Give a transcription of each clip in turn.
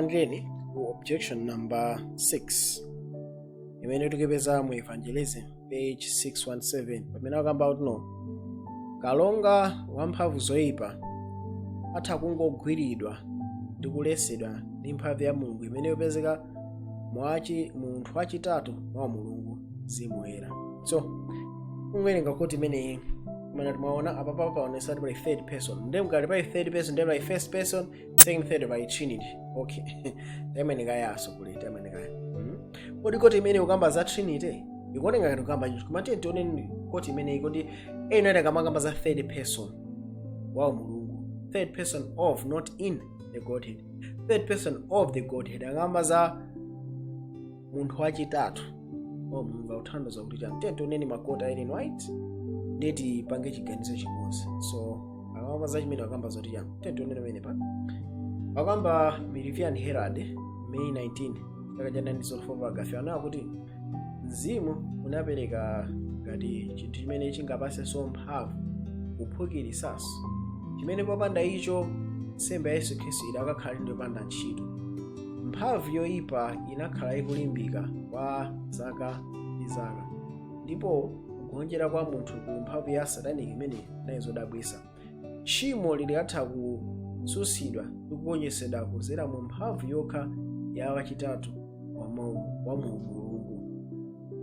Ndikulandireni ku objection number 6 imene tikupeza mu Evangelism, page 617, pamene akamba kuti no, kalonga wamphamvu zoyipa atha kungogwiridwa ndi kulesedwa ndi mphamvu ya Mulungu imene yopezeka mwachi munthu wachitatu wa Mulungu, Mzimu Woyera. So kungowerenga quote imeneyi, kumene timaona apapa paonesa kuti pali third person. Ndiye mkati pali third person, ndiye pali first person, second, third, pali Trinity. Okay, taimenekayaso kuli taimenekaya. Kodi quote imene ukamba za Trinity ikuoneka ngati kukamba chinthu, koma tiye tione quote imeneyi. Kodi ena ati akamakamba za third person wa Mulungu, third person of, not in the Godhead, third person of the Godhead, akamba za munthu wachitatu wa Mulungu, akuthandiza kuti chani? Tiye tioneni ma quote a Ellen White, ndiye tipange chiganizo chimodzi. So akamba za chimene akamba zoti chani? Tiye tioneni pamene pa akamba mu Review and Herald, May 19, chaka cha 1904, paragraph anawa kuti Mzimu unapereka ngati chinthu chimene chingapasenso mphamvu kuphukirisanso, chimene popanda icho nsembe ya Yesu Khristu idakakhala ndi yopanda ntchito. Mphamvu yoyipa inakhala ikulimbika kwa zaka ndi zaka, ndipo kugonjera kwa munthu ku mphamvu ya satanic imene inali zodabwitsa. Tchimo lilikatha kususidwa ndi kugonjetsedwa kudzera mu mphamvu yokha ya wachitatu wa Mulungu,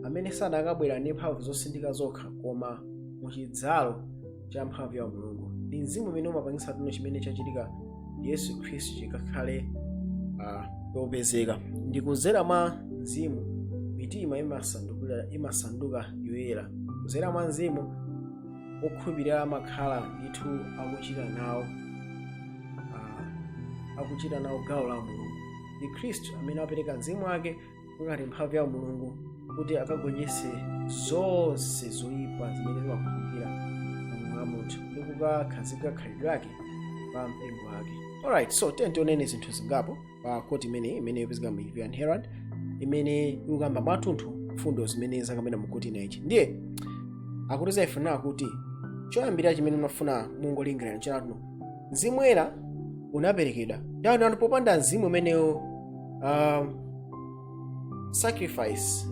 amene sanakabwera ndi mphamvu zosindika zokha, koma muchidzalo cha mphamvu ya Mulungu. Ndi Mzimu umene umapangitsa tino chimene chachitika Yesu Khristu chikakhale chopezeka. Ndi kudzera mwa Mzimu mitima imasanduka yoyera. Kudzera mwa Mzimu okhulupirira amakhala ndithu akuchita nawo gawo la Mulungu. Ndi Khristu amene apereka Mzimu wake ngati mphamvu ya Mulungu kuti akagonjetse zonse zoyipa zimene zimaphukira mwa munthu ndi kukakhazika khalidwe lake pa mpingo wake. Alright, so tiye tionene zinthu zingapo pa quote imeneyi imene yopezeka mu Review and Herald, imene ikukamba mwathunthu mfundo zimene zakamena mu quote ineyi. Ndiye akutiza ifuna kuti choyambirira chimene mafuna mungolingalira nchatuno, Mzimu Woyera unaperekedwa ndani anthu. Popanda Mzimu umenewo, sacrifice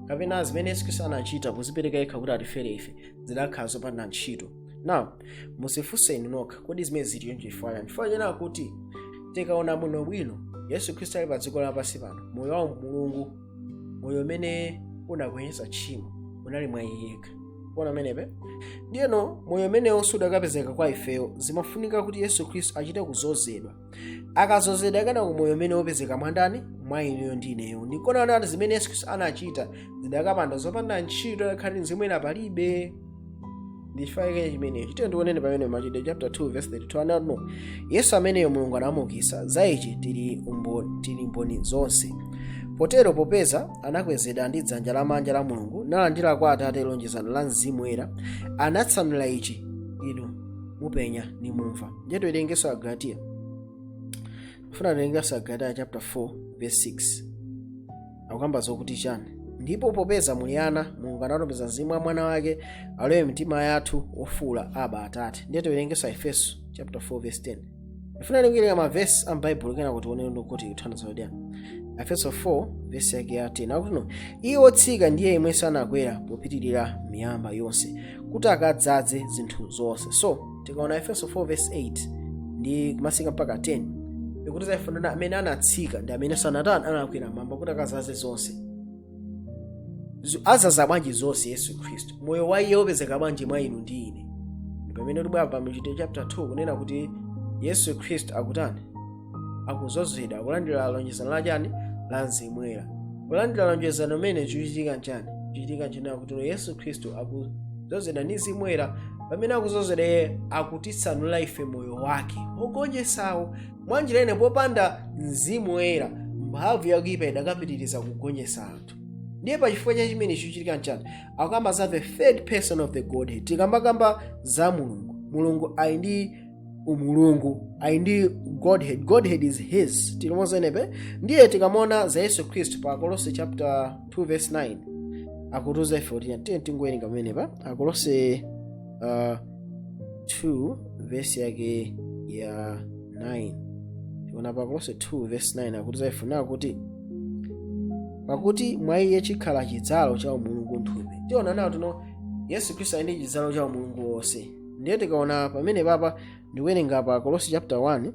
kapena zimene Yesu Khristu anachita kuzipereka yekha kuti atifere ife zidakhala zopanda ntchito. Now musifunseni nokha, kodi zimene zili choncho chifukwa chani? Chifukwa chena kuti tikaona bwinobwino, Yesu Khristu ali pa dziko lapansi pano, moyo wa Mulungu, moyo umene unagonjetsa tchimo, unali mwa iye yekha. Kuona amenepe? Ndiyeno moyo umenewo sudakapezeka kwa ifeyo. Zimafunika kuti Yesu Khristu achite kuzozedwa. Akazozedwa, kana ku moyo umene wopezeka mwandani? Mwa inuyo ndi ineyo. Ndikuona nati zimene Yesu Khristu anachita zidakapanda zopanda ntchito akhali Mzimu ena palibe. Ndichifukwa chimenechi tiye ndionene pamene Machitidwe chapter 2 verse 32 anati no, Yesu ameneyo Mulungu anamukisa, za ichi tili mboni zonse. Potero popeza anakwezedwa ndi dzanja lamanja la Mulungu, nalandira kwa Atate lonjezano la Mzimu Woyera, anatsanula ichi inu mupenya nimumva. Ndiye tiwerengenso Agalatiya, funa tiwerengenso Agalatiya chapter 4 verse 6. Akukamba zokuti chani? Ndipo popeza muli ana, Mulungu anatumiza Mzimu wa Mwana wake alowe mitima yathu, wofuwula, "Aba, Atate." Ndiye tiwerengenso Efeso chapter 4 verse 10. Ifuna tikuwerenga mavesi a m'Baibulo kena kuti onene kuti kuthandiza kuti Efeso 4 verse yake ya 10 akuti no, iye wotsika ndiye yemwe sanakwera popitirira miyamba yonse, kuti akadzaze zinthu zonse. So tikaona Efeso 4 verse 8 ndi kumasika mpaka 10, ikuti zaifanana amene anatsika ndi amene sanatani, anakwera mamba kuti akazaze zonse. Azaza bwanji zonse Yesu Khristu? Moyo wa iye wopezeka bwanji mwa inu ndi ine? Ndi pamene tibwera pa Machitidwe chapter 2 kunena kuti Yesu Khristu akutani? Akuzozedwa, akulandira lonjezano la chani? La Mzimu Woyera. Kulandira lonjezano limene, chikuchitika nchani? Chikuchitika nchani kuti Yesu Khristu akuzozedwa ndi Mzimu Woyera. Pamene akuzozedwa iye, akutitsanula ife moyo wake ogonjetsawo. Mwanjira ine, popanda Mzimu Woyera, mphamvu yakuipa idakapitiriza kugonjetsa anthu. Ndiye pachifukwa cha chimene chikuchitika nchani? Akukamba za the third person of the Godhead. Tikambakamba za Mulungu, Mulungu ali ndi umulungu, ali ndi Godhead. Godhead is his. Tilimozenepe? Ndiye tikamaona za Yesu Khristu pa Akolose chapter 2 verse 9, akutiuza ife kuti, tiye tingowerenga pamenepa, Akolose 2 verse yake ya 9. Tiona pa Kolose 2 verse 9, akuti ifuna kuti pakuti mwa iye chikhala chidzalo cha umulungu mthupi. Tiona nawo tino Yesu Khristu ali ndi chidzalo cha umulungu wonse. Ndiye tikaona pamene papa, ndikuwerenga pa Kolose chapter 1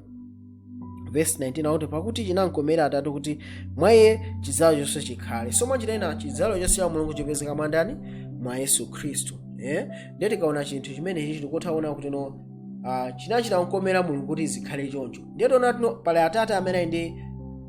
verse 19, akuti pakuti chinamkomera Atate kuti mwa iye chidzalo chonse chikhale. So mwanjira ina, chidzalo chonse cha Mulungu chipezeka mwa ndani? Mwa Yesu Khristu, eh? Ndiye tikaona chinthu chimenechi, tikutha kuona kuti no chinachita kukomera Mulungu kuti zikhale choncho. Ndiye tiona tino pali Atate amene ali ndi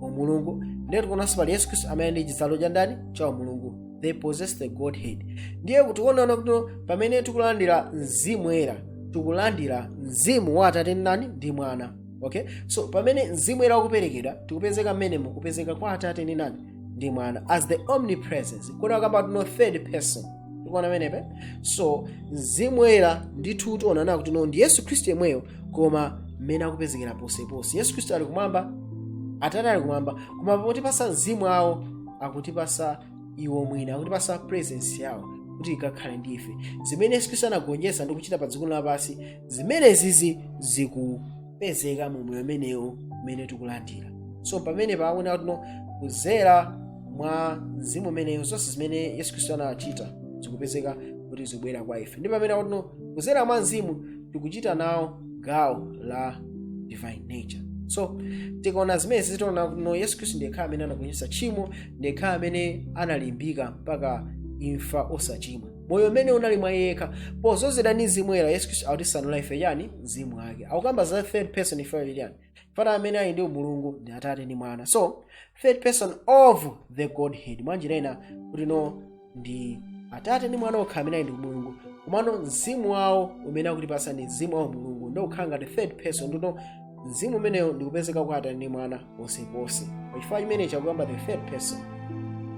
umulungu, ndiye tikuonanso pali Yesu Khristu amene ali ndi chidzalo cha ndani? Cha umulungu. They possess the Godhead. Ndiye kuti tikuona kuti pamene tikulandira Mzimu Woyera, tikulandira mzimu wa Atate ndi ndani? Ndi Mwana. Okay, so pamene Mzimu Woyera wakuperekedwa, tikupezeka mmene mukupezeka kwa Atate ndi ndani? Ndi Mwana, as the omnipresence. Kuna akamba tino third person, tikuona pamenepe. So Mzimu Woyera ndithu tionana kuti no ndi Yesu Khristu yemweyo, koma mmene akupezekera posepose. Yesu Khristu ali kumwamba, Atate ali kumwamba, koma potipasa mzimu awo, akutipasa iwo mwina, akutipasa presence yawo kuti ikakhale ndi ife. Zimene Yesu Khristu anagonjetsa ndi kuchita pa dziko lapansi, zimene zizi zikupezeka mu moyo umenewo umene tikulandira. So pamene pakuona kuti no kuzera mwa mzimu umeneyo, zonse zimene Yesu Khristu anachita zikupezeka kuti zikubwera kwa ife. Ndi pamene akuti no kuzera mwa mzimu tikuchita nawo gawo la divine nature. So tikaona zimene zitiona kuti no Yesu Khristu ndiye amene anagonjetsa tchimo, ndiye amene analimbika mpaka imfa osachimwa. Moyo umene unali mwa yekha, pozozedwa ndi Mzimu Woyera, Yesu Khristu akutisanula ife chani? Mzimu wake. Akukamba za third person. Ife chani? Fana amene ali ndi umulungu ndi Atate ndi Mwana. So third person of the Godhead, mwanjira ina kuti no ndi Atate ndi Mwana okha amene ali ndi umulungu, komano mzimu wawo umene akutipasa ndi mzimu wa umulungu, ndi kukhala ngati third person. Ndino mzimu umenewo ndikupezeka kwa Atate ndi Mwana ponseponse. Pachifukwa chimene chakuyamba the third person,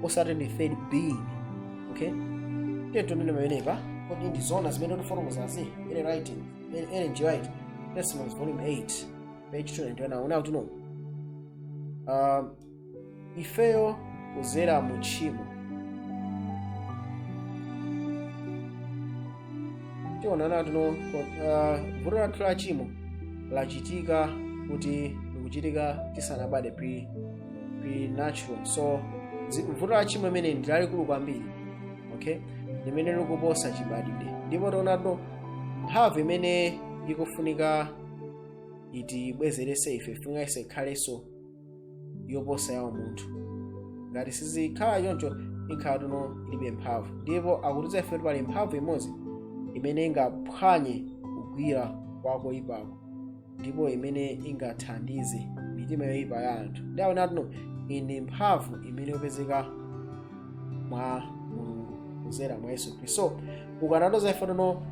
osati ndi third being. Okay, tiye tionene pamenepa, kodi ndi zona zimene tifotokozazi? Ellen Writing, Ellen G. White, Testimonies, volume 8, page 291, aona kuti no ifeyo kuzera mu tchimo, tionana tino vuto lathu la tchimo lachitika kuti likuchitika tisanabadwe, pre natural. So vuto la tchimo imene ndi lalikulu kwambiri, okay, limene likuposa chibadwidwe. Ndipo tiona tino mphamvu imene ikufunika itibwezerese ife ifunika isekhalenso yoposa ya umunthu. Ngati sizikhala choncho, ikhala tuno ilibe mphamvu. Ndipo akutiza ife kuti pali mphamvu imodzi imene ingaphwanye kugwira kwa koyipako ndipo imene ingathandize mitima yoyipa ya anthu. Ndi aona tuno iyi ndi mphamvu imene yopezeka mwa Mulungu kuzera mwa Yesu Khristu. So ukanatoza ife tuno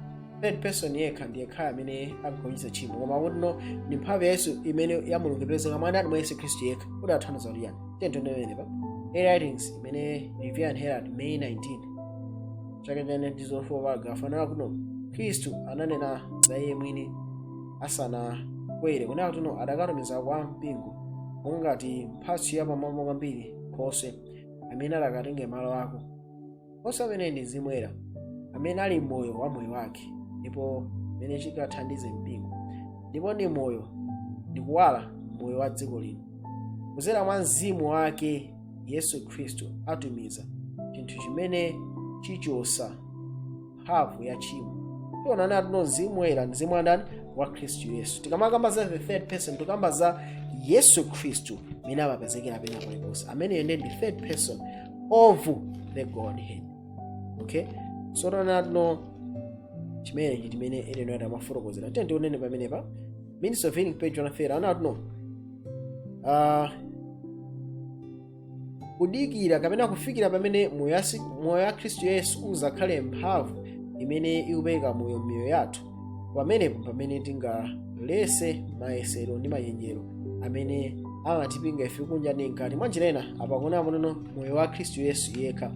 third person yekha ndiye khala amene akugonjetsa tchimo, koma kuti no ndi mphamvu ya Yesu imene ya Mulungu ipezeka mwa ndani? Mwa Yesu Khristu yekha. Kuti athandiza kuti yani? Tiye tione pa Writings imene Review and Herald, May 19, chaka cha 1904, paragraph anena kuno Khristu ananena za iye mwini asanakwere, kunena kuti no adakatumiza kwa mpingo mongati mphatso yapamwamba kwambiri Nkhoswe amene adakatenge malo ako. Nkhoswe amene ndi Mzimu Woyera amene ali moyo wa moyo wake, ndipo amene chikathandize mpingo, ndipo ndi moyo ndi kuwala moyo wa dziko lino. Kuzera mwa mzimu wake, Yesu Khristu atumiza chinthu chimene chichosa mphamvu ya tchimo. Tionana tuno Mzimu Woyera, mzimu wa ndani? Wa Khristu Yesu. Tikamakamba za the third person, tikamba za Yesu Khristu mene amapezekera pena paliponse, ameneyo ndiye ndi third person of the Godhead. Okay, so tionana tuno chimenechi chimene Ellen White amafotokozera. Tiye tionene pamenepa Ministry of Healing, page 130, ana tuno kudikira kapena kufikira pamene moyo wa Khristu Yesu uzakhale mphamvu imene ikupereka moyo m'miyoyo yathu, pamenepo pamene tingalese mayesero ndi machenjero amene amatipinga ife kunja ndi mkati. Mwanjira ina, apa kuona munono moyo wa Khristu Yesu yekha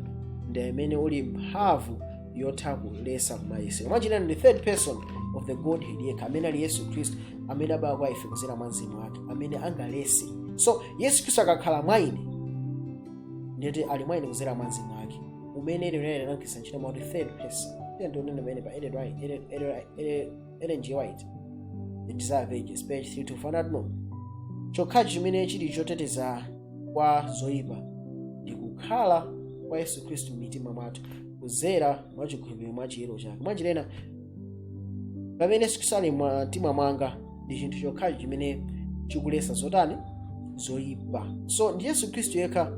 ndi amene uli mphamvu yotha kulesa kumayesero. Mwanjira ina, ndi third person of the Godhead yekha amene ali Yesu Khristu, amene abala kwa ife kuzera mwa mzimu wake, amene angalese. So Yesu Khristu akakhala mwa ine, ndiyeti ali mwa ine kuzera mwa mzimu wake umene ine anagwiritsa ntchito mauti third person. Tiye tionene pamene pa Ellen White, Ellen G. White, The Desire of Ages, page 324, no Chokhachi chimene chili choteteza kwa zoyipa ndi kukhala kwa Yesu Khristu m'mitima mwathu kuzera mwa chikhulupiriro mwa chiyero chake. Mwanjira ina, pamene Yesu Khristu ali mwa mtima mwanga, ndi chinthu chokhachi chimene chikuletsa zotani? Zoyipa. So ndi Yesu Khristu yekha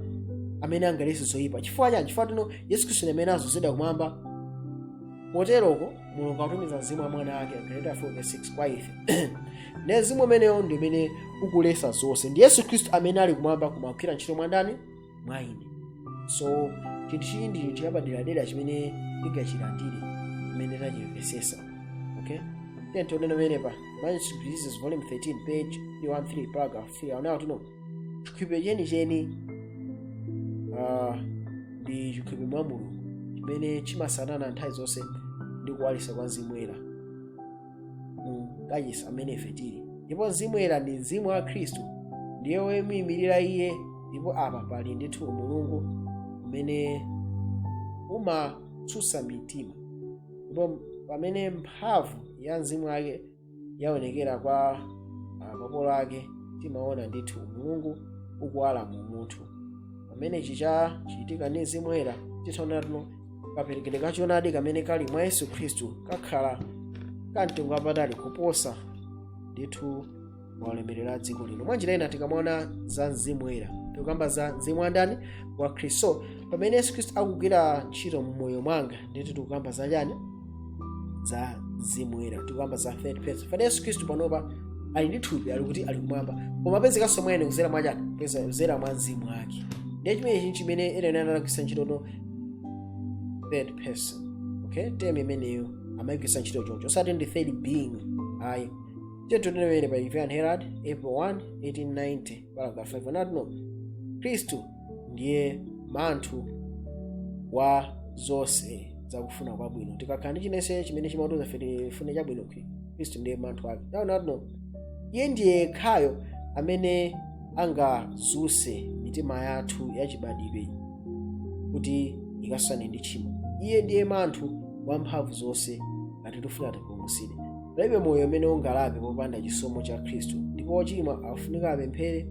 amene angaletse zoyipa. Chifukwa chani? Chifukwa tino Yesu Khristu ndi amene azozedwa kumwamba. Poteroko Mulungu akutumiza mzimu wa mwana ake, Galatiya 4:6, kwa ife. Ndi mzimu umenewo ndi umene ukuletsa zonse. Ndi Yesu Khristu amene ali kumwamba koma akugwira ntchito mwa ndani? Mwa ine. So chinthu chichi ndi chinthu chapaderadera chimene tingachilandire mmene tachimvesesa. Okay, tiye tionene pamenepa Manuscript Jesus, volume 13, page 313, paragraph 3. Aonawo tino chikhulupiriro chenicheni ndi chikhulupiriro mwa Mulungu chimene chimasatana nthawi zonse ndi kuwalisa kwa Mzimu Woyera mu kachisi amene ife tili. Ndipo Mzimu Woyera ndi mzimu wa Khristu, ndiye womuyimirira iye. Ndipo apa pali ndithu Mulungu umene umatsutsa mitima. Ndipo pamene mphamvu ya mzimu wake yaonekera kwa akapolo ake, timaona ndithu Mulungu ukuwala mu munthu. Pamene ichi chachitika ndi Mzimu Woyera, titaona tuno kaperekedwe kachoonadi kamene kali mwa Yesu Khristu kakhala kamtengo wapatali kuposa ndithu maulemerero a dziko lino. Mwanjira ina, tikamaona za Mzimu Woyera, tikukamba za mzimu wa ndani? Wa Khristu. So pamene Yesu Khristu akugwira ntchito mmoyo mwanga, ndithu tikukamba za chani? Za Mzimu Woyera. Tikukamba za third person. Fana Yesu Khristu panopa ali ndi thupi, ali kuti? Ali kumwamba, koma apezekanso mwene kuzera mwa chani? Kuzera mwa mzimu wake. Ndiye chimenechi chimene ena anagwiritsa ntchito no third person. Okay, term imeneyo amayigwiritsa ntchito choncho, osati ndi third being, ayi. Tiye pa Review and Herald, April 1 1890, paragraph 5. Anati no Khristu ndiye manthu wa zonse zakufuna kwabwino. Tikakhala ndi chinense chimene chimatiuza ife tifune chabwino, Khristu ndiye manthu ake. Anati no iye ndiye yekhayo amene angazuse mitima yathu yachibadwidwe kuti ikasane ndi tchimo. Iye ndiye manthu wamphamvu zonse ngati tifuna tipulumutsidwe. Palibe moyo umene ungalape popanda chisomo cha Khristu, ndipo ochimwa afunika apemphere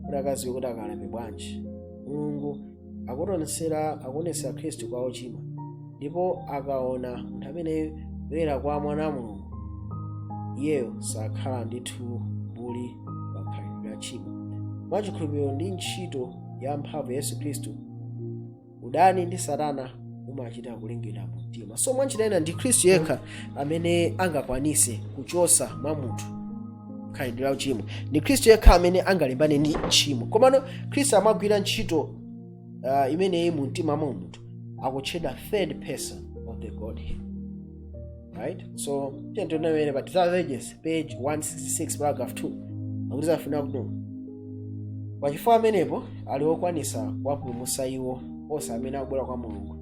kuti akaziwe kuti akalape bwanji. Mulungu akuonetsera Khristu kwa ochimwa, ndipo akaona munthu amene kuyera kwa mwana wa Mulungu, iyeyo sakhala ndithu mbuli pa khalidwe la tchimo. Mwachikhulupiriro ndi ntchito ya mphamvu ya Yesu Khristu, udani ndi Satana umachita kulengedwa mu mtima. So mwanjira ina, ndi Khristu yekha amene angakwanise kuchosa mwa munthu khalidwe la uchimo. Ndi Khristu yekha amene angalimbane ndi tchimo. Komano Khristu amagwira ntchito imeneyi mu mtima mwa munthu, akutchedwa third person of the Godhead, right? So tiye pa Desire of Ages, page 166, paragraph 2. Akuti zafuna kuti pachifukwa amenepo ali okwanisa kuwapulumutsa iwo onse amene akubwera kwa Mulungu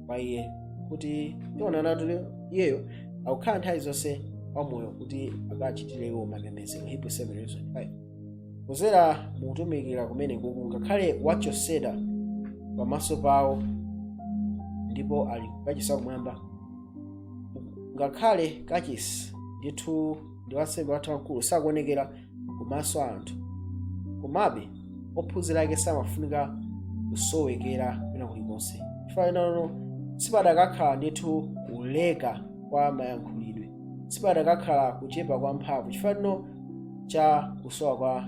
kwa iye, kuti tionanatu iyeyo akukhala nthawi zonse wamoyo kuti akachitire iwo mapembedzero, Hebrew 7:5. Kuzera mukutumikira kumene kuku, ngakhale wachotsedwa pamaso pawo ndipo ali kachisi kumwamba, ngakhale kachisi ndithu ndi wansembe wathu wamkulu sakuonekera kumaso a anthu, komabe ophunzira ake samafunika kusowekera kwina kulikonse, chifukwa inanono sipadakakhala ndithu kuleka kwa mayankhulidwe, sipadakakhala kuchepa kwa mphamvu chifukwa tino cha kusowa kwa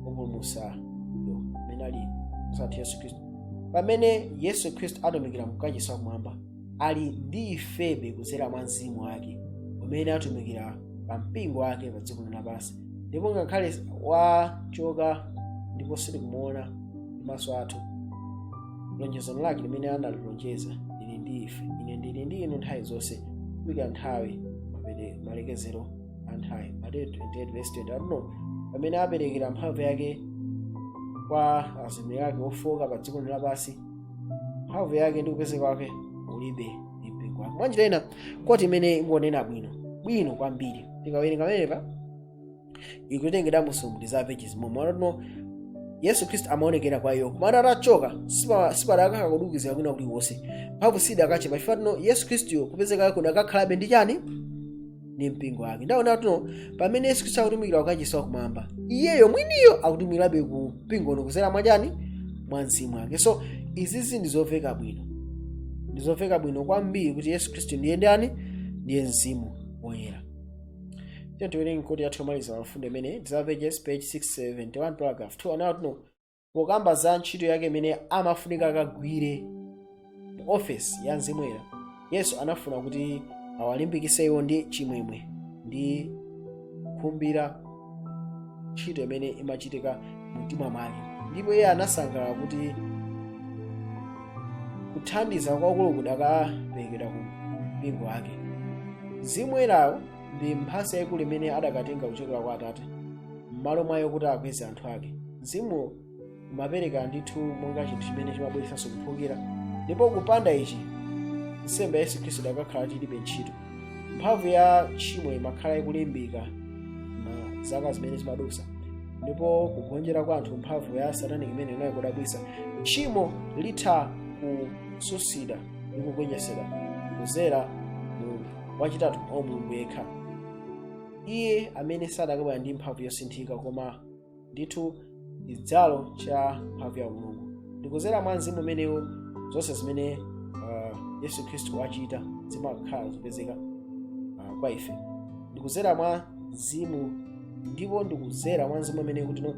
opulumutsa amene ali osati Yesu Khristu. Pamene Yesu Khristu atumikira mkachisi wakumwamba, ali ndi ifebe kudzera mwa mzimu wake umene atumikira pa mpingo wake pa dziko lapansi. Ndipo ngakhale wachoka ndipo sitikumuona ndi maso athu, lonjezano lake limene analilonjeza lili ndi ife: "Ine ndili ndi inu nthawi zonse kufikira nthawi malekezero a nthawi," Mateyu 28 verse 20. Atuno pamene aperekera mphamvu yake kwa atumiki ake ofoka pa dziko lapansi, mphamvu yake ndi kupezeka kwake ulibe ndi mpingo wake. Mwanjira ina, quote imene ingonena bwino bwino kwambiri, tikawerenga pamenepa, ikutengedwamonso mu Desire of Ages momwe ano Yesu Khristu amaonekera kwa iwo, komano atachoka sipadakakhala kudukizira kwina kuliwonse, mphamvu sidakachepa, chifukwa tino Yesu Khristuyo kupezeka kudakakhalabe ndi chani? Ndi mpingo wake. Ndaona tuno pamene Yesu Khristu akutumikira kukachisi wakumwamba, iyeyo mwiniyo akutumikirabe ku mpingo uno kuzera mwachani? Mwa mzimu wake. So izizi ndizomveka bwino, ndizomveka bwino kwambiri kuti Yesu Khristu ndiye ndani? Ndiye Mzimu Woyera. Tiye tiwerenge quote yathu yomaliza pa mfundo imene, Desire of Ages, page 671, paragraph 2. Anawo tuno pokamba za ntchito yake imene amafunika akagwire mu office ya Mzimu Woyera, Yesu anafuna kuti awalimbikise iwo ndi chimwemwe ndi kukhumbira ntchito imene imachitika mumtima mwake, ndipo iye anasangalala kuti kuthandiza kwakulu kudakaperekedwa ku mpingo wake. Mzimu Woyerawo ndi mphatso yayikulu imene adakatenga kuchokera kwa Atate m'malo mwayo kuti akweze anthu ake. Mzimuwo umapereka ndithu monga chinthu chimene chimabweretsanso kuphukira, ndipo kupanda ichi nsembe ya Yesu Khristu idakakhala tilibe ntchito. Mphamvu ya tchimo imakhala ikulimbika ma zaka zimene zimadusa, ndipo kugonjera kwa anthu mphamvu ya satanic imene inayi kudabwisa. Tchimo litha kususidwa ndi kugonjetsedwa kuzera mu wachitatu wa Mulungu yekha, iye amene sadakabwera ndi mphamvu yosinthika koma ndithu chidzalo cha mphamvu ya Mulungu. Ndikuzera mwa mzimu umenewo zonse zimene Yesu Khristu wachita zimakhala zopezeka kwa ife. Ndikuzera mwa mzimu, ndipo ndikuzera mwa mzimu umenewo kuti no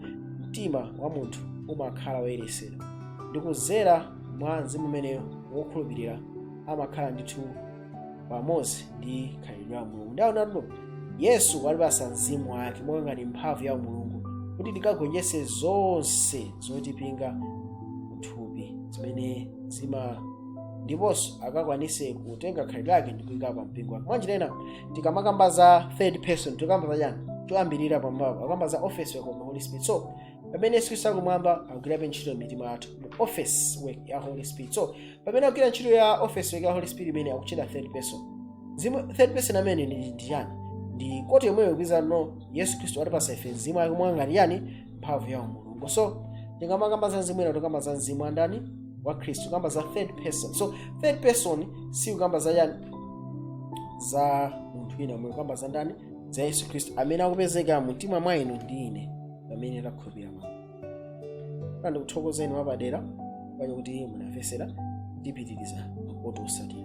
mtima wa munthu umakhala woyeresedwa. Ndikuzera mwa mzimu umeneyo wokhulupirira amakhala ndithu pamodzi ndi khalidwe la Mulungu. Ndaona tuno Yesu watipasa mzimu wake monga ngati mphamvu ya Mulungu kuti tikagonjetse zonse zotipinga kuthupi zimene zima, ndiponso akakwanise kutenga khalidwe lake ndi kuyika pa mpingo wake. Mwanjira ina, tikamakamba za third person, tikamba za chani? Choyambirira pamwamba akamba za office work of the Holy Spirit. So pamene Yesu Khristu akumwamba, akugwirabe ntchito mitima yathu mu office work ya Holy Spirit. So pamene akugwira ntchito ya office work ya Holy Spirit imene akuchita third person, mzimu, third person amene ndi chani? Ndi quote yomweyo ikwiza no Yesu Khristu watipasa ife mzimu wake monga ngati yani? Mphamvu ya Mulungu. So tikamakamba za mzimu ina, tikamba za mzimu andani? Wa Khristu. Tikamba za third person. So third person si kukamba za yani? Za munthu wina omwe, kukamba za ndani? Za Yesu Khristu amene akupezeka mumtima mwa inu ndi ine pamene takhulupirira mwa. Ndikuthokozeni mwapadera paja kuti munamvesera. Tipitiriza ma quote osatira.